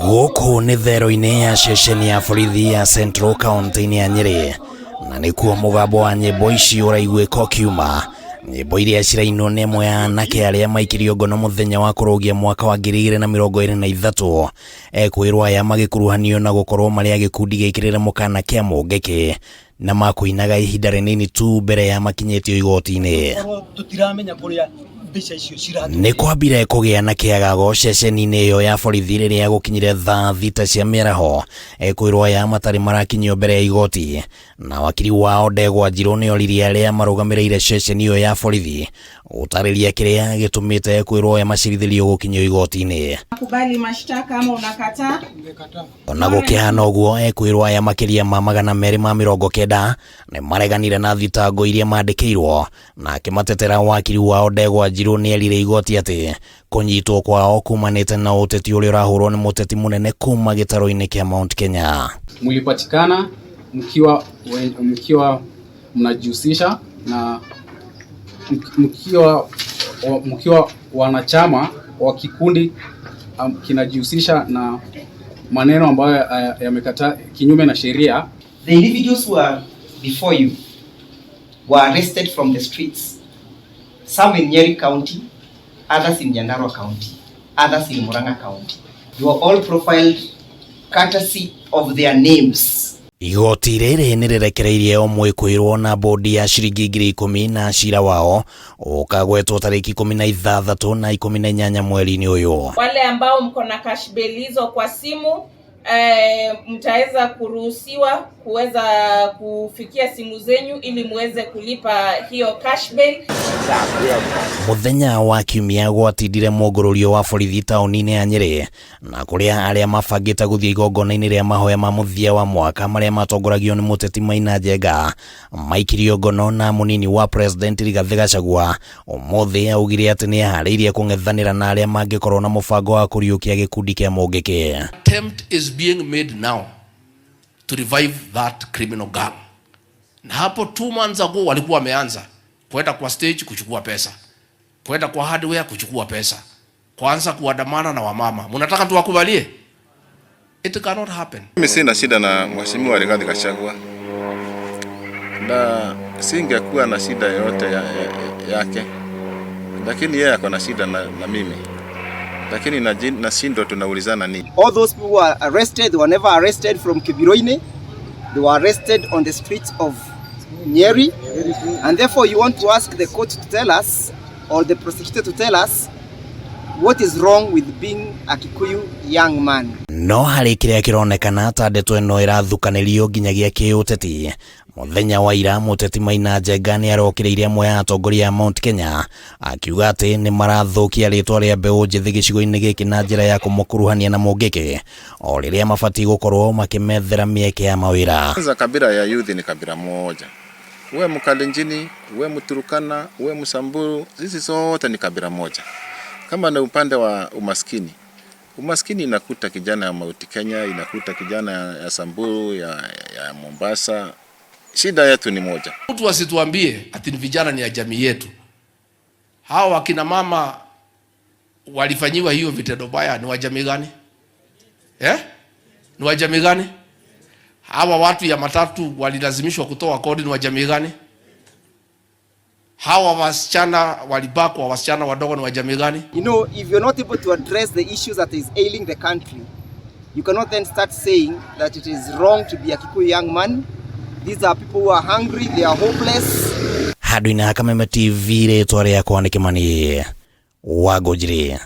Gũkũ nĩ thero-inĩ ya ceceni ya borithi ya Central kaunti-inĩ ya Nyĩrĩ, na nĩkuo mũgambo wa nyĩmbo ici ũraiguĩka ũkiuma. Nyĩmbo iria cirainwo nĩ ĩmwe ya anake arĩa maikirio ngono mũthenya wa kũrũgia mwaka wa 2023. Ekwĩrwo aya magĩkuruhanio na gũkorwo marĩ a gĩkundi gĩkĩrĩre mũkana kĩa Mũngĩkĩ na makũinaga ihinda rĩnini tu mbere ya makinyĩtio igoti-inĩ. Tũtiramenya kũrĩa mbeca icio cirathiĩ. Nĩ kwambire kũgĩa na kĩagago ceceni-inĩ ĩyo ya borithi rĩrĩa gũkinyire thaa 6 cia mĩaraho. Ekwĩrwo aya matarĩ marakinyio mbere ya igoti, na wakiri wao Ndegwa Njirũ nĩ oririe arĩa marũgamĩrĩire ceceni ĩyo ya borithi gũtarĩria kĩrĩa gĩtũmĩte ekwĩrwo aya macirithĩrio gũkinyio igoti-inĩ. Kubali mashtaka ama unakataa? Ona gũkĩhana ũguo, ekwĩrwo aya makĩria ma 290 nĩ mareganire na thitango iria mandĩkĩirwo. Na akĩmatetera wakiri wao Ndegwa Njirũ nĩ erire igoti atĩ kũnyitwo kwao kumanĩte na ũteti ũrĩa ũrahũrwo nĩ mũteti mũnene kuma gĩtarũ-inĩ kĩa Mount Kenya. Mlipatikana mkiwa mnajihusisha na mkiwa wanachama wa kikundi kinajihusisha na maneno ambayo yamekataa kinyume na sheria. The individuals who are before you were arrested from the streets, some in Nyeri County, others in Nyandarua County, others in Murang'a County. They were all profiled courtesy of their names. Igoti rĩrĩ nĩ rĩrekereirie o mwĩkũĩrwo na bodi ya ciringi 10,000 na cira wao ũkagwetwo tarĩki 16 na 18 mweri-inĩ ũyũ. Wale ambao mko na cash bail hizo kwa simu mtaweza kuruhusiwa kuweza kufikia simu zenyu ili muweze kulipa hiyo cash bail. Mũthenya wa kiumia gwatindire mũngũrũrio wa borithi taũni-inĩ ya Nyĩrĩ na kũrĩa arĩa mabangĩte gũthiĩ igongona-inĩ rĩa mahoya ma mũthia wa mwaka marĩa matongoragio nĩ mũteti Maina Njenga maikirio ngono na mũnini wa president Rigathĩ Gachagua ũmũthĩ augire atĩ nĩ eharĩirie kũng'ethanĩra na arĩa mangĩkorwo na mũbango wa kũriũkia gĩkundi kĩa Mũngĩkĩ. Attempt is being made now to revive that criminal gang. Na hapo 2 months ago walikuwa wameanza kwenda kwa stage kuchukua pesa, kwenda kwa hardware kuchukua pesa, kwanza kuandamana na wamama. Mnataka tuwakubalie? It cannot happen. Mimi sina shida na Mheshimiwa Rigathi Gachagua na singekuwa na shida yoyote yake, lakini yeye ako na shida na mimi, lakini nashindwa tunaulizana nini. All those people who are arrested, they were never arrested from Kibiroine. They were arrested on the streets of Nyeri. And therefore you want to ask the court to tell us, or the prosecutor to tell us, what is wrong with being a Kikuyu young man. No harĩ kĩrĩa kĩronekana ta ndeto ĩno ĩrathukanĩrio nginyagia kĩũteti. Mũthenya wa ira mũteti Maina Njenga nĩ arokĩrĩire amwe a atongoria a Mount Kenya akiuga atĩ nĩ marathũkia rĩtwa rĩa mbeũ njĩthĩ gĩcigo-inĩ gĩkĩ na njĩra ya kũmũkuruhania na Mũngĩkĩ o rĩrĩa mabatiĩ gũkorwo makĩmethera mĩeke ya mawĩra. Kwanza kabila ya youth ni kabila moja. Uwe Mkalenjini, uwe Mturukana, uwe Msamburu, sisi sote ni kabila moja. Kama ni upande wa umaskini, umaskini inakuta kijana ya Mount Kenya, inakuta kijana ya Samburu, ya Mombasa. Shida yetu ni moja. Mtu asituambie ati ni vijana ni ya jamii yetu. Hawa wakina mama walifanyiwa hiyo vitendo baya ni wa jamii gani? Eh? Ni wa jamii gani? Hawa watu ya matatu walilazimishwa kutoa kodi ni wa jamii gani? Hawa wasichana walibakwa, wasichana wadogo ni wa jamii gani? If you're not able to address the issues that is ailing the country, you cannot then start saying that it is wrong to be a Kikuyu young man. These are people who are hungry, they are hopeless. Handũ-inĩ ha Kameme TV, rĩtwa rĩakwa nĩ Kĩmani wa Ngũnjiri.